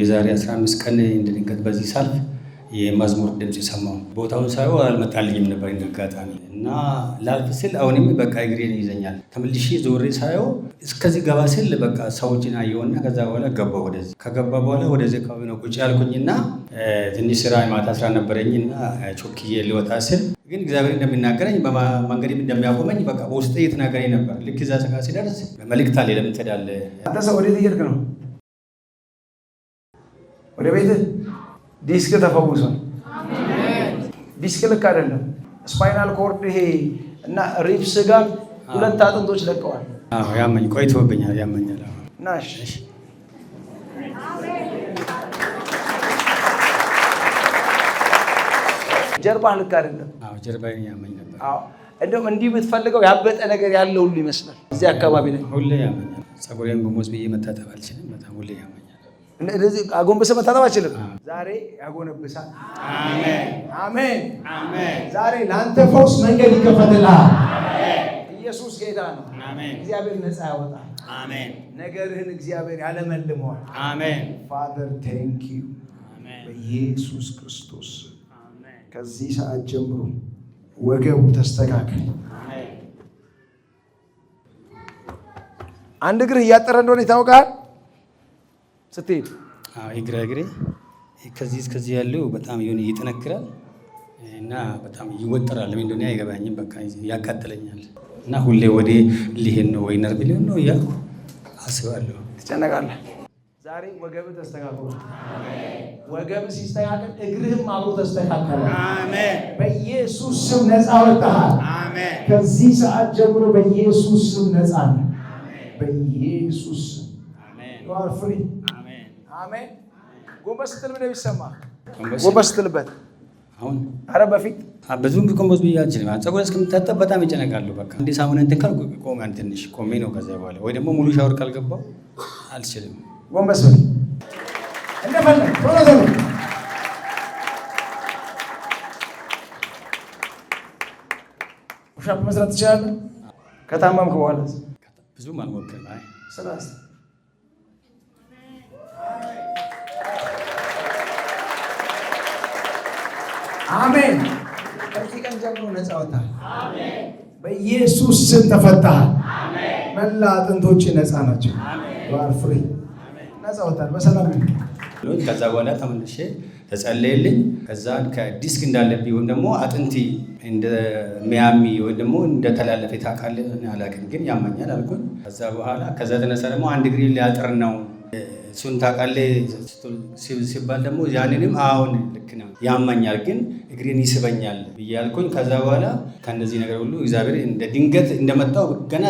የዛሬ 15 ቀን እንደ ድንገት በዚህ ሳልፍ የመዝሙር ድምፅ ሰማሁ። ቦታውን ሳየው አልመጣልኝም ነበር እንዳጋጣሚ እና ላልፍ ስል አሁንም በቃ እግሬን ይዘኛል። ተመልሼ ዞሬ ሳየው እስከዚህ ገባ ስል በቃ ሰዎችን አየሁና ከዛ በኋላ ገባ ወደዚህ። ከገባ በኋላ ወደዚህ አካባቢ ነው ቁጭ ያልኩኝና ትንሽ ስራ ማታ ስራ ነበረኝና ቾክዬ ሊወጣ ስል ግን እግዚአብሔር እንደሚናገረኝ በመንገድም እንደሚያቆመኝ በቃ በውስጤ እየተናገረኝ ነበር። ልክ እዛ ሰጋ ሲደርስ መልእክት አለ። ለምን ትሄዳለህ? አንተ ሰው ወዴት እየሄድክ ነው? ወደ ቤትህ። ዲስክ ተፈውሷል። ዲስክ ልክ አይደለም። Spinal cord ይሄ እና ribs ጋር ሁለት አጥንቶች ለቀዋል። አዎ ያመኝ ቆይቶብኛል፣ ያመኛል። እና እሺ፣ ጀርባህ ልክ አይደለም። አዎ ጀርባዬን ያመኝ ነበር። አዎ እንደውም እንዲህ ብትፈልገው ያበጠ ነገር ያለው ሁሉ ይመስላል። እዚህ አካባቢ ላይ ሁሌ ያመኛል። ፀጉሬን ጎንበስ ብዬ መታጠብ አልችልም። በጣም ሁሌ ያመኛል። እንደዚህ አጎንብሰህ መታጠብ አችልም። ዛሬ ያጎነብሳል። አሜን፣ አሜን። አሜን፣ ዛሬ ለአንተ ፈውስ መንገድ ይከፈትልሃል። ኢየሱስ ጌታ ነው። አሜን፣ እግዚአብሔር ነፃ ያወጣል። አሜን፣ ነገርህን እግዚአብሔር ያለመልመዋል። አሜን፣ Father, thank you በኢየሱስ ክርስቶስ ከዚህ ሰዓት ጀምሮ ወገቡ ተስተካከል። አንድ እግርህ እያጠረ እንደሆነ ይታወቃል ስትሄድ። አዎ የግራ እግሬ ከዚህ እስከዚህ ያለው በጣም የሆነ ይጠነክራል እና በጣም ይወጠራል። ለምን እንደሆነ አይገባኝም። በቃ ያቃጥለኛል እና ሁሌ ወደ ሊሄድ ነው ወይ ነርቭ ሊሆን ነው እያልኩ አስባለሁ። ትጨነቃለህ። ዛሬ ወገብህ ተስተካክሏል። ወገብህ ሲስተካከል እግርህም አብሮ ተስተካከለ። አሜን፣ በኢየሱስ ስም ነፃ ወጥተሃል። አሜን፣ ከዚህ ሰዓት ጀምሮ በኢየሱስ ስም ነፃ ነህ። በኢየሱስ ስም you are free። አሜን። አሜን። ጎንበስ ስትል ምን የሚሰማ? ጎንበስ ጎንበስ ስትልበት አሁን አረ በፊት ብዙም ጎንበስ ብዬ አልችልም። ፀጉሬ እስከምታጠብ በጣም ይጨነቃሉ። በቃ እንደ ሳሙና እንትን ካልኩ ቆሜ ትንሽ ቆሜ ነው። ከዚያ በኋላ ወይ ደግሞ ሙሉ ሻወር ካልገባው አልችልም። ጎንበስ በል እንደፈለግ ቶሎ ቶሎ። Push up መስራት ትችላለህ። ከታመምክ በኋላ ብዙም አልሞክርም። አይ ስራ እስኪ። አሜን። ከዚህ ቀን ጀምሮ ነፃ ወጥተሃል። በኢየሱስ ስም ተፈታሃል። መላ አጥንቶች ነፃ ናቸው። You are free። ነፃ ወጥተሃል። በሰላም ነው። ከዛ በኋላ ተመልሼ ተጸለየልኝ። ከዛ ከዲስክ እንዳለብኝ ወይም ደግሞ አጥንቲ እንደሚያሚ ወይም ደግሞ እንደተላለፈ ታውቃለህ? እኔ አላውቅም፣ ግን ያመኛል አልኩኝ። ከዛ በኋላ ከዛ ተነሳ ደግሞ አንድ እግሬ ሊያጥር ነው፣ እሱን ታውቃለህ ሲባል ደግሞ ያንንም አሁን ልክ ነው ያመኛል፣ ግን እግሬን ይስበኛል ብዬ አልኩኝ። ከዛ በኋላ ከእነዚህ ነገር ሁሉ እግዚአብሔር እንደ ድንገት እንደመጣው ገና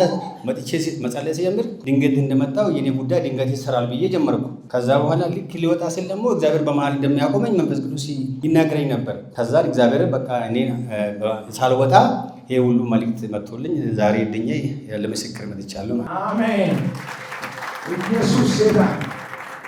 መጥቼ መጸለይ ሲጀምር ድንገት እንደመጣው የኔ ጉዳይ ድንገት ይሰራል ብዬ ጀመርኩ። ከዛ በኋላ ልክ ሊወጣ ስል ደግሞ እግዚአብሔር በመሀል እንደሚያቆመኝ መንፈስ ቅዱስ ይናገረኝ ነበር። ከዛ እግዚአብሔር በቃ እኔ ሳልወጣ ይሄ ሁሉ መልእክት መጥቶልኝ ዛሬ ድኜ ለምስክር መጥቻለሁ። አሜን። ኢየሱስ ጌታ።